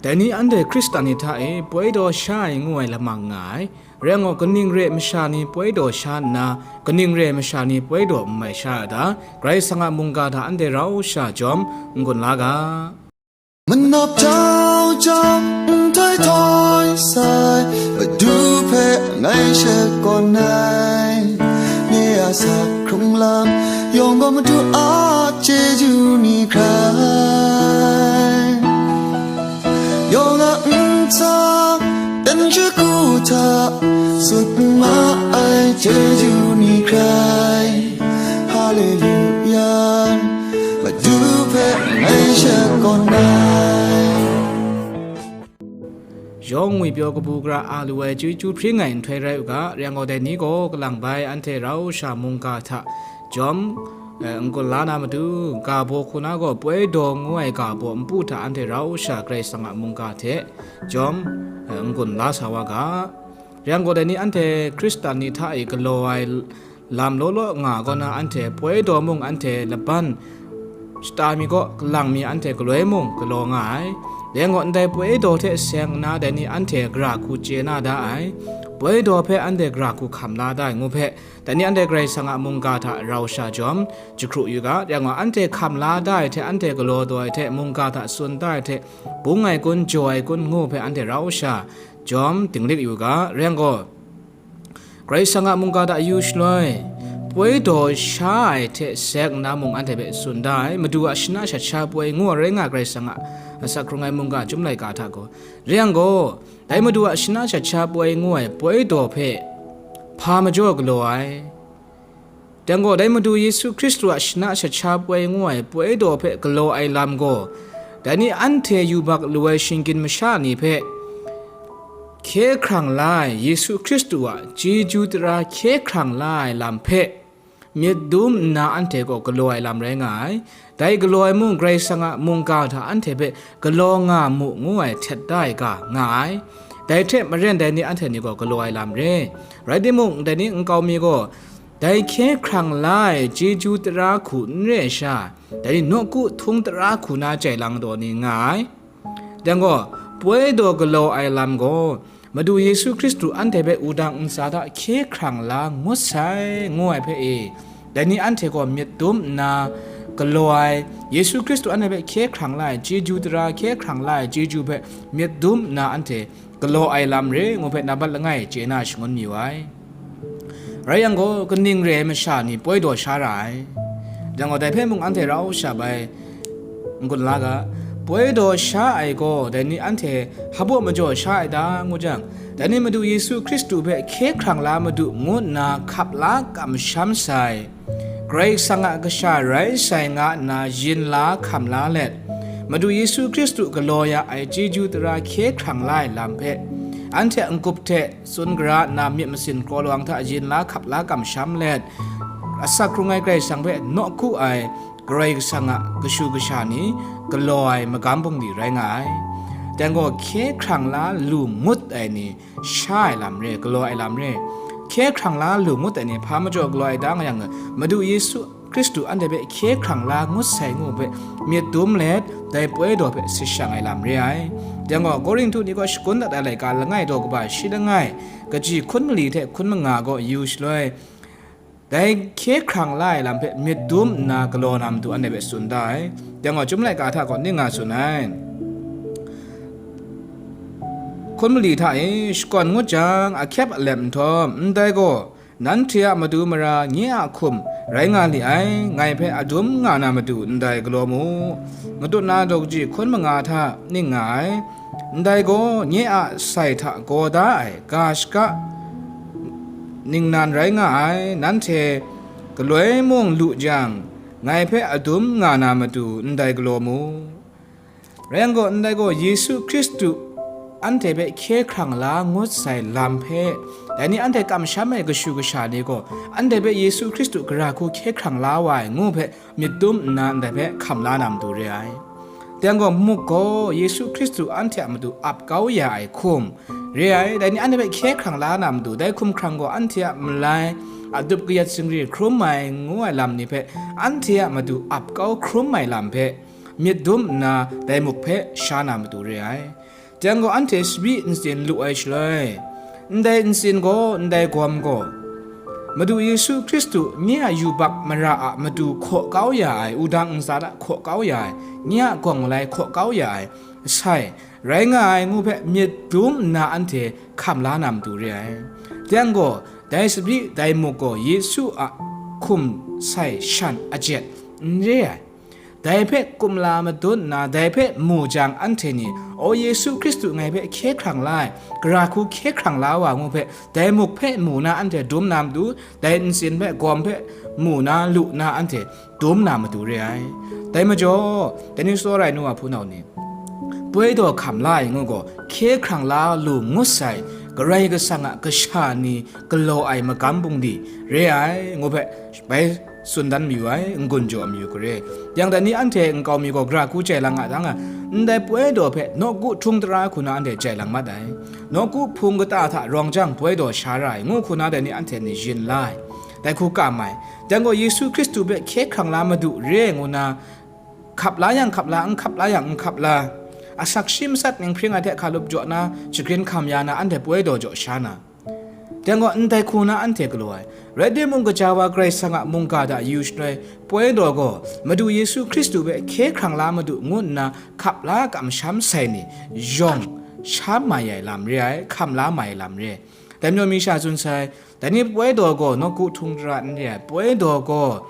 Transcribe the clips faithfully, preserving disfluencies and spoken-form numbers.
Dai ni anhte Hkristan ni hta e poi daw sha ai ngu ai lamang nga ai. Rai yang gaw, kaning re ai masha ni poi daw sha nna, kaning re ai masha ni poi daw n mai sha ai ta? Karai Kasang a mungga hta anhte rau sha jawm, n-gun la ga. Manap jau jau, nhtoi htoi sai, Madu hpe ngai shakawn ai. Nye a asak hkrung lam yawng gaw Madu a chyeju ni hkrai. Yawng a ntsa, dan shagu hta, sut ma ai chyeju ni hkrai. Haleluya, Madu hpe ngai shakawn ai. Yawng ngwipyaw kabu gara a lu ai chyeju hpring ai nhtoi rai u ga, rai yang gaw dai ni gaw kalang bai anhte rau sha mungga hta jawm, eh, n-gun la na matu, ga baw hku na gaw poi daw ngu ai ga baw npu hta anhte rau sha Karai Kasang a mungga hte jawm, eh, n-gun la sa wa ga. Rai yang gaw dai ni anhte Hkristan ni hta e galaw ai lam law law nga ai kaw na, anhte poi daw mung anhte laban shata mi kaw kalang mi anhte galoi mung galaw nga ai. Rai yang gaw, ndai poi daw hte seng nna dai ni anhte gara hku chye na da ai. Poi daw hpe anhte gara hku hkam la da ai ngu hpe, dai ni anhte Karai Kasang a mungga hta rau sha jawm, jahkru yu ga. Rai yang gaw, anhte hkam la da ai hte, anhte galaw daw ai hte, mungga hta tsun da ai hte, bung ai kun, jaw ai kun ngu hpe anhte rau sha jawm, dinglik yu ga. Rai yang gaw, Karai Kasang a mungga hta yu shaloi, poi daw sha ai hte seng nna mung anhte hpe tsun da ai, Madu a shana shat sha poi ngu ai rai nga ai Karai Kasang a asak hkrung ai mungga chyum laika hta gaw. Rai yang gaw, dai Madu a shana shat sha poi ngu ai poi daw hpe hpa majaw galaw ai? Dai gaw, dai Madu Yesu Hkristu a shana shat sha poi ngu ai poi daw hpe galaw ai lam gaw, dai ni anhte yubak lu ai shinggyim masha ni hpe hkye hkrang la ai, Yesu Hkristu a chyeju tara hkye hkrang la ai lam hpe myit dum nna anhte gaw galaw ai lam rai nga ai. Dai galaw ai mung Karai Kasang a mungga hta anhte hpe galaw nga mu ngu ai htet da ai ga nga ai. Dai hte maren dai ni anhte ni gaw galaw ai lam re. Rai timung, dai ni nkau mi gaw, dai hkye hkrang la ai chyeju tara hku n re ai sha, dai ni nawku htung tara hku na jai lang daw ni nga ai. Dai gaw, poi daw galaw ai lam gaw, Madu Yesu Hkristu anhte hpe wudang ntsa hta hkye hkrang la ngut sai, ngu ai hpe e, dai ni anhte gaw myit dum nna galaw ai, Yesu Hkristu anhte hpe hkye hkrang la ai chyeju tara, hkye hkrang la ai chyeju hpe myit dum nna anhte galaw ai lam re, ngu hpe nambat langai chye na shangun mayu ai. Rai yang gaw, kaning re ai masha ni poi daw sha ra ai. Dai gaw, dai hpe mung anhte rau sha bai n-gun la ga. Poi daw sha ai gaw, dai ni anhte hpa baw majaw sha ai ta, ngu jang, dai ni Madu Yesu Hkristu hpe hkye hkrang la Madu ngu nna hkap la kamsham sai, Karai Kasang a kasha rai sai nga nna yin la hkam la let, Madu Yesu Hkristu galaw ya ai chyeju tara hkye hkrang la ai lam hpe, anhte a n-gup hte tsun gara nna myit masin kraw lawang hta yin la hkap la kamsham let, asak hkrung ai Karai Kasang hpe nawku ai Karai Kasang a kashu kasha ni galaw ai magam bungli rai nga ai. Dai gaw, hkye hkrang la lu ngut ai ni sha ai lam re, galaw ai lam re. Hkye hkrang la lu ngut ai ni hpa majaw galaw ai ta nga yang, Madu Yesu Hkristu anhte hpe hkye hkrang la ngut sai ngu hpe myit dum let, dai poi daw hpe sit shang ai lam re ai. Dai gaw, Korinhtu ni kaw shakun dat ai laika langai daw kaba shi langai, kaji hkun mali hte hkun manga gaw yu shaloi, dai hkye hkrang la ai lam hpe myit dum nna galaw na matu anhte hpe tsun da ai. Dai gaw, Chyum laika hta gaw ning nga tsun ai. Hkun mali hta e shakawn ngut jang, ahkyep alep nhtawm, ndai gaw, nanhte a matu mara nye a hkum rai nga li ai, ngai hpe adum nga na matu ndai galaw mu. Matut na daw kaji hkun manga hta ning nga ai. Ndai gaw, nye a sai hta gaw da ai ga shaka ningnan rai nga ai, nanhte galoi mung lu jang, ngai hpe adum nga na matu ndai galaw mu. Rai yang gaw, ndai gaw, Yesu Hkristu anhte hpe hkye hkrang la ngut sai lam hpe, dai ni anhte kamsham ai kashu kasha ni gaw, anhte hpe Yesu Hkristu gara hku hkye hkrang la wa ai ngu hpe myit dum nna ndai hpe hkam la na matu re ai. Dai gaw, muk gaw Yesu Hkristu anhte a matu ap kau ya ai hkum re ai. Dai ni anhte hpe hkye hkrang la na matu, dai hkumhkrang gaw anhte a malai, a dup kayat zingri hkrum ai ngu ai lam ni hpe anhte a matu ap kau hkrum ai lam hpe, myit dum nna dai muk hpe sha na matu re ai. Jang gaw anhte sabi ntsin lu ai shaloi, ndai ntsin gaw, ndai gawm gaw, Madu Yesu Hkristu nye a yubak mara a matu hkaw kau ya ai, wudang ntsa hta hkaw kau ya ai, nye a gawng malai hkaw kau ya ai, sai, rai nga ai ngu hpe myit dum nna anhte hkam la na matu re ai. Jang gaw, dai sabi dai muk gaw Yesu a hkum sai shan ajet n re ai. Dai hpe kumla madun nna, dai hpe mu jang, anhte ni, O Yesu Hkristu ngai hpe hkye hkrang la ai, gara hku hkye hkrang la wa ngu hpe, dai muk hpe mu na anhte dum na matu, dai ntsin hpe, gawm hpe mu na, lu na anhte dum na matu re ai. Dai majaw, dai ni tsawra ai nu wa hpunau ni, poi daw hkam la ai ngu gaw, hkye hkrang la lu ngut sai, Karai Kasang a kasha ni galaw ai magam bungli re ai ngu hpe, bai tsun dan mayu ai, n-gun jaw mayu kare. Yang dai ni anhte nkau mi gaw gara hku jai lang a dang a, ndai poi daw hpe nawku htung tara hku na anhte jai lang mat ai. Nawku hpung kata hta rawng jang poi daw sha ra ai, ngu hku na dai ni anhte ni yin la ai. Dai hku kam ai. Jang gaw Yesu Hkristu hpe hkye hkrang la Madu re ai ngu na, hkap la yang hkap la, n hkap la yang n hkap la, asak shi matsat ninghpring ai hte hkalup jaw na, shagrin hkam ya na, anhte poi daw jaw sha na, jang gaw ndai hku na anhte galaw ai. Rai timung, gaja wa Karai Kasang a mungga hta yu shaloi, poi daw gaw Madu Yesu Hkristu hpe hkye hkrang la Madu ngu nna hkap la kamsham sai ni, yawng sham mai ai lam re ai, hkam la mai ai lam re ai. Dai majaw mi sha tsun sai, dai ni poi daw gaw nawku htung tara n re ai, poi daw gaw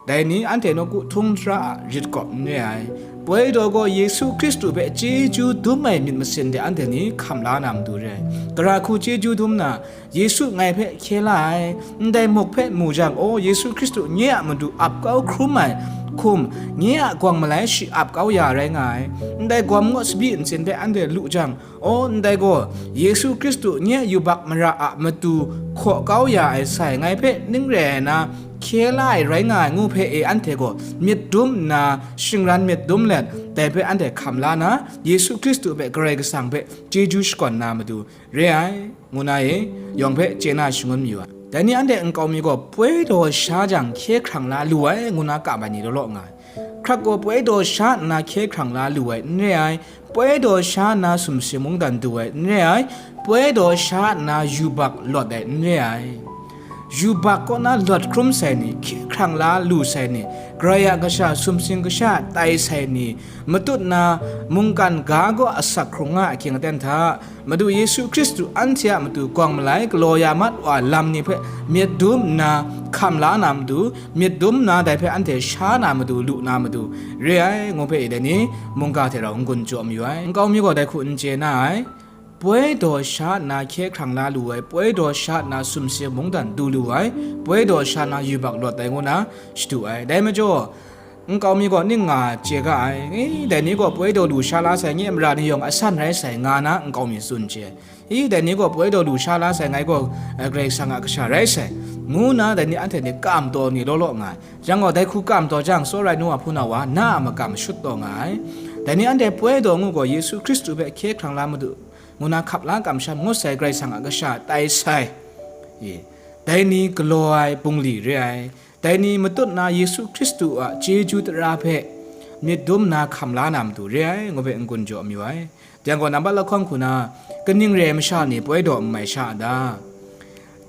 dai ni anhte nawku htung tara a rit kawp n re ai. Poi daw gaw Yesu Hkristu hpe chyeju dum ai myit masin de anhte ni hkam la na matu re ai. Gara hku chyeju dum na, Yesu ngai hpe hkye la ai, ndai muk hpe mu jang, O, Yesu Hkristu nye a matu ap kau hkrum ai hkum, nye a gawng malai shi ap kau ya rai nga ai, ndai gawm gaw sabi ntsin hpe anhte lu jang, O, ndai gaw, Yesu Hkristu nye yubak mara a matu hkaw kau ya ai sai, ngai hpe ning re ai na, hkye la ai rai nga ai ngu hpe e anhte gaw myit dum nna, shingran myit dum let, dai hpe anhte hkam la na, Yesu Hkristu hpe Karai Kasang hpe chyeju shakawn na matu re ai, ngu na e, yawng hpe chye na shangun mayu ai. Dai ni anhte nkau mi gaw poi daw sha jang hkye hkrang la lu ai, ngu na kam ai ni law law nga ai. Hkrak gaw poi daw sha nna hkye hkrang la lu ai n re ai, poi daw sha nna sumsing mungdan du ai n re ai, poi daw sha nna yubak lawt ai n re ai. Yubak kaw na lawt hkrum sai ni, hkye hkrang la lu sai ni, Karai a kasha sumsing kasha tai sai ni, matut na mungkan ga gaw asak hkrung nga ahkying aten hta, Madu Yesu Hkristu anhte a matu gawng malai galaw ya mat wa lam ni hpe myit dum nna hkam la na matu, myit dum nna dai hpe anhte sha na matu, lu na matu, re ai, ngu hpe e dai ni mungga hte rau n-gun jaw mayu ai. Nkau mi gaw dai hku n chye na ai. Poi daw sha nna hkye hkrang la lu ai, poi daw sha nna sumsing mungdan du lu ai, poi daw sha nna yubak lawt ai ngu na shadu ai. Dai majaw, nkau mi gaw ning nga chye ga ai, e, dai ni gaw poi daw lu sha la sai, nye mara ni yawng asan rai sai, nga na nkau mi tsun chye ai. I, dai ni gaw poi daw lu sha la sai, ngai gaw, eh, Karai Kasang a kasha rai sai, ngu na dai ni anhte ni kam taw ni law law nga ai. Yang gaw, dai hku kam taw jang, tsawra ai nu wa hpunau wa, na a makam shut taw nga ai. Dai ni anhte poi daw ngu gaw, Yesu Hkristu hpe hkye hkrang la Madu, ngu na hkap la kamsham ngut sai Karai Kasang a kasha tai sai. I, dai ni galaw ai bungli re ai. Dai ni matut na Yesu Hkristu a chyeju tara hpe myit dum nna hkam la na matu re ai, ngu hpe n-gun jaw mayu ai. Yang gaw, nambat lahkawng hku na, kaning re ai masha ni poi daw n mai sha a ta?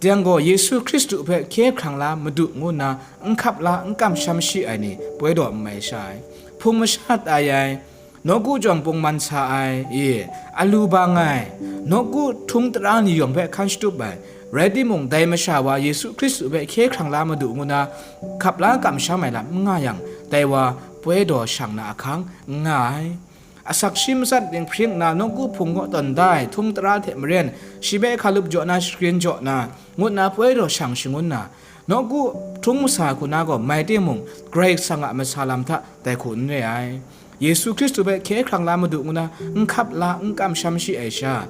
Yang gaw, Yesu Hkristu hpe hkye hkrang la Madu ngu nna n hkap la n kamsham shi ai ni poi daw n mai sha ai. Hpung masha tai ai, nawku jawng pungman sa ai, i, alu bang ai, nawku htung tara ni yawng hpe hkan shatup ai, rai timung, dai masha wa Yesu Hkristu hpe hkye hkrang la Madu ngu na hkap la kamsham ai lam n nga yang, dai wa poi daw shang na ahkang n nga ai. Asak shi matsat dinghpring nna nawku hpung kaw tawn da ai htung tara hte maren, shi hpe hkalup jaw na, shagrin jaw na, ngut na poi daw shang shangun na, nawku htung masa hku na gaw mai timung, Karai Kasang a masa lam hta dai hku n re ai. Yesu Hkristu hpe hkye hkrang la Madu ngu na n hkap la n kamsham shi ai sha,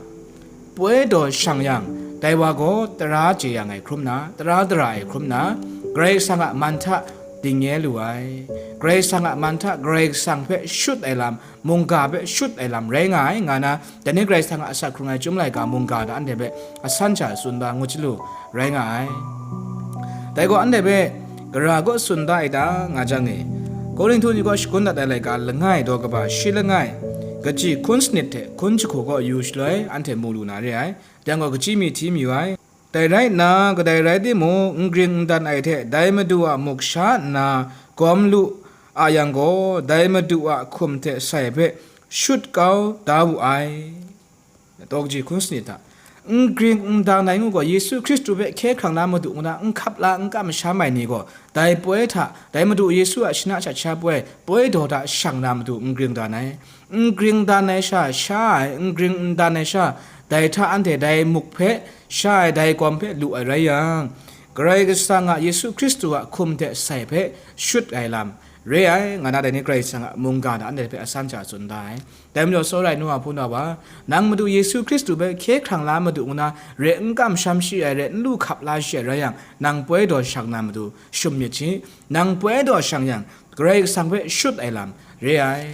poi daw shang yang, dai wa gaw tara chye yang ai hkrum na, tara dara ai hkrum na, Karai Kasang a man hta dingnye lu ai. Karai Kasang a man hta Karai Kasang hpe shut ai lam, mungga hpe shut ai lam rai nga ai, nga na, dai ni Karai Kasang a asak hkrung ai Chyum laika mungga hta anhte hpe asan sha tsun da ngut chyalu rai nga ai. Dai gaw anhte hpe gara kaw tsun da ai ta, nga jang e, Korinhtu ni kaw shagun dat ai laika langai daw kaba shi langai, kaji hkun sanit hte hkun jahku kaw yu shaloi anhte mu lu na re ai. Dai gaw kaji mi hti mayu ai. Dai rai nna, kadai rai timung, n gring n dan ai hte dai Madu a muk sha nna gawm lu a yang gaw, dai Madu a hkum hte sai hpe shut kau da wu ai. Daw kaji hkun sanit hta, n gring n dan ai ngu gaw, Yesu Hkristu hpe hkye hkrang na Madu ngu na n hkap la, n kamsham ai ni gaw, dai poi hta, dai Madu Yesu a shana shat sha poi, poi daw hta shang na matu n gring dan ai. N gring dan ai sha, sha ai, n gring n dan ai sha, dai hta anhte dai muk hpe, sha ai dai gawm hpe lu ai rai yang, Karai Kasang a Yesu Hkristu a hkum hte sai hpe shut ai lam re ai, nga na dai ni Karai Kasang a mungga hta anhte hpe asan sha tsun da ai. Dai majaw, tsawra ai nu wa hpunau wa, nang Madu Yesu Hkristu hpe hkye hkrang la Madu ngu na re n kamsham shi ai, re n lu hkap la shi ai rai yang, nang poi daw shang na matu shum myit shi. Nang poi daw shang yang, Karai Kasang hpe shut ai lam re ai.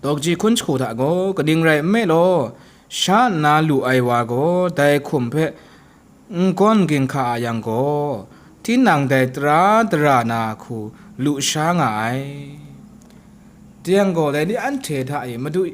Daw kaji hkun jahku hta gaw, kaning rai nme law, sha nna lu ai wa gaw, dai hkum hpe n gawn ginhka a yang gaw, tinang dai tara dara na hku lu sha nga ai. Dai yang gaw, dai ni anhte hta e Madu,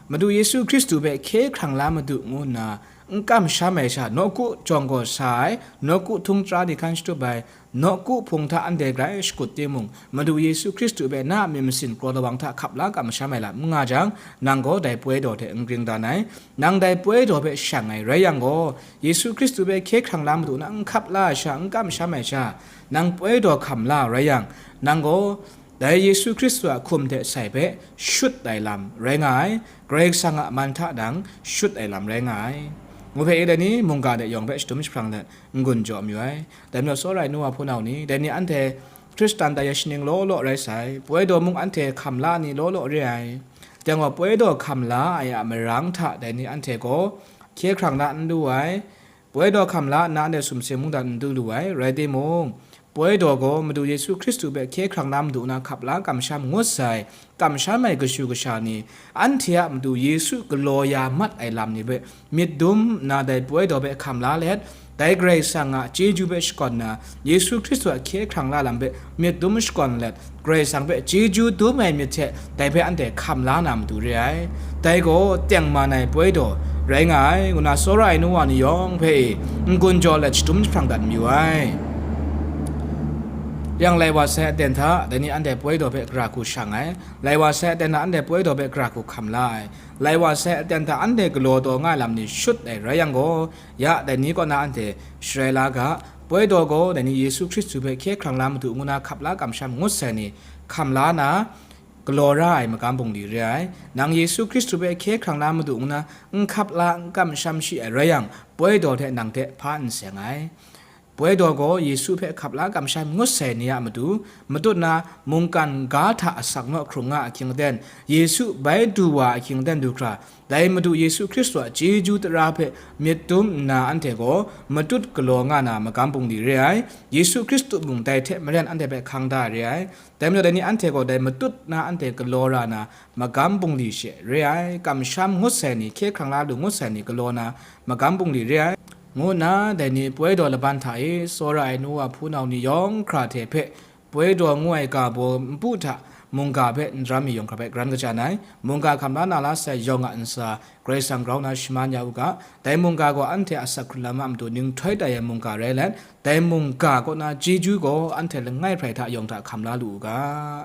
Madu Yesu Hkristu hpe hkye hkrang la Madu ngu nna n kamsham ai sha, nawku jawng gaw sa ai, nawku htung tara ni hkan shatup ai, nawku hpung hta anhte grai shakut timung, Madu Yesu Hkristu hpe na a myit masin kraw lawang hta hkap la kamsham ai lam n nga jang, nang gaw dai poi daw hte n gring dan ai. Nang dai poi daw hpe shang ai rai yang gaw, Yesu Hkristu hpe hkye hkrang la Madu na n hkap la ai sha, n kamsham ai sha, nang poi daw hkam la rai yang, nang gaw dai Yesu Hkristu a hkum hte sai hpe shut ai lam rai nga ai, Karai Kasang a man hta dang shut ai lam rai nga ai. Ngu hpe i dai ni mungga de yawng hpe shadum jahprang let n-gun jaw mayu ai. Dai majaw, tsawra ai nu wa hpunau ni, dai ni anhte Hkristan tai ya shaning law law rai sai, poi daw mung anhte hkam la ni law law re ai. Dai gaw, poi daw hkam la ai a marang hta dai ni anhte gaw hkye hkrang la n lu ai, poi daw hkam la nna anhte sumsing mungdan n du lu ai, rai timung, poi daw gaw Madu Yesu Hkristu hpe hkye hkrang la Madu na hkap la kamsham ngut sai, kamsham ai kashu kasha ni, anhte a Madu Yesu galaw ya mat ai lam ni hpe myit dum nna dai poi daw hpe hkam la let, dai Karai Kasang a chyeju hpe shakawn nna, Yesu Hkristu a hkye hkrang la lam hpe myit dum shakawn let, Karai Kasang hpe chyeju dum ai myit hte dai hpe anhte hkam la na matu re ai. Dai gaw tengman ai poi daw rai nga ai, ngu na tsawra ai nu wa ni yawng hpe e n-gun jaw let shadum jahprang dat mayu ai. Yang lai wa sai aten hta, dai ni anhte poi daw hpe gara hku shang ai, lai wa sai aten hta anhte poi daw hpe gara hku hkam la ai, lai wa sai aten hta anhte galaw taw nga ai lam ni shut ai rai yang gaw, ya dai ni kaw na anhte sharai la ga, poi daw gaw dai ni Yesu Hkristu hpe hkye hkrang la Madu ngu na hkap la kamsham ngut sai ni hkam la na, galaw ra ai magam bungli re ai. Nang Yesu Hkristu hpe hkye hkrang la Madu ngu na n hkap la n kamsham shi ai rai yang, poi daw hte nang hte hpa n seng ai. Poi daw gaw Yesu hpe hkap la kamsham ngut sai ni a matu, matut na mungkan ga hta asak naw hkrung nga ahkying aten, Yesu bai du wa ahkying aten du hkra, dai Madu Yesu Hkristu a chyeju tara hpe myit dum nna anhte gaw matut galaw nga na magam bungli re ai. Yesu Hkristu mung dai hte maren anhte hpe hkang da re ai. Dai majaw, dai ni anhte gaw dai matut na anhte galaw ra na magam bungli she re ai, kamsham ngut sai ni, hkye hkrang la lu ngut sai ni galaw na magam bungli re ai, ngu nna dai ni poi daw laban hta e tsawra ai nu wa hpunau ni yawng hkra hte hpe, poi daw ngu ai ga baw npu hta mungga hpe n daram mi yawng hkra hpe garan kajan ai, mungga hkam la na la sai yawng a ntsa, Karai Kasang grau na shaman ya u ga, dai mungga gaw anhte a asak hkrun lam a matu ninghtoi tai ai mungga rai let, dai mungga kaw na chyeju gaw anhte langai hprai hta yawng hta hkam la lu u ga.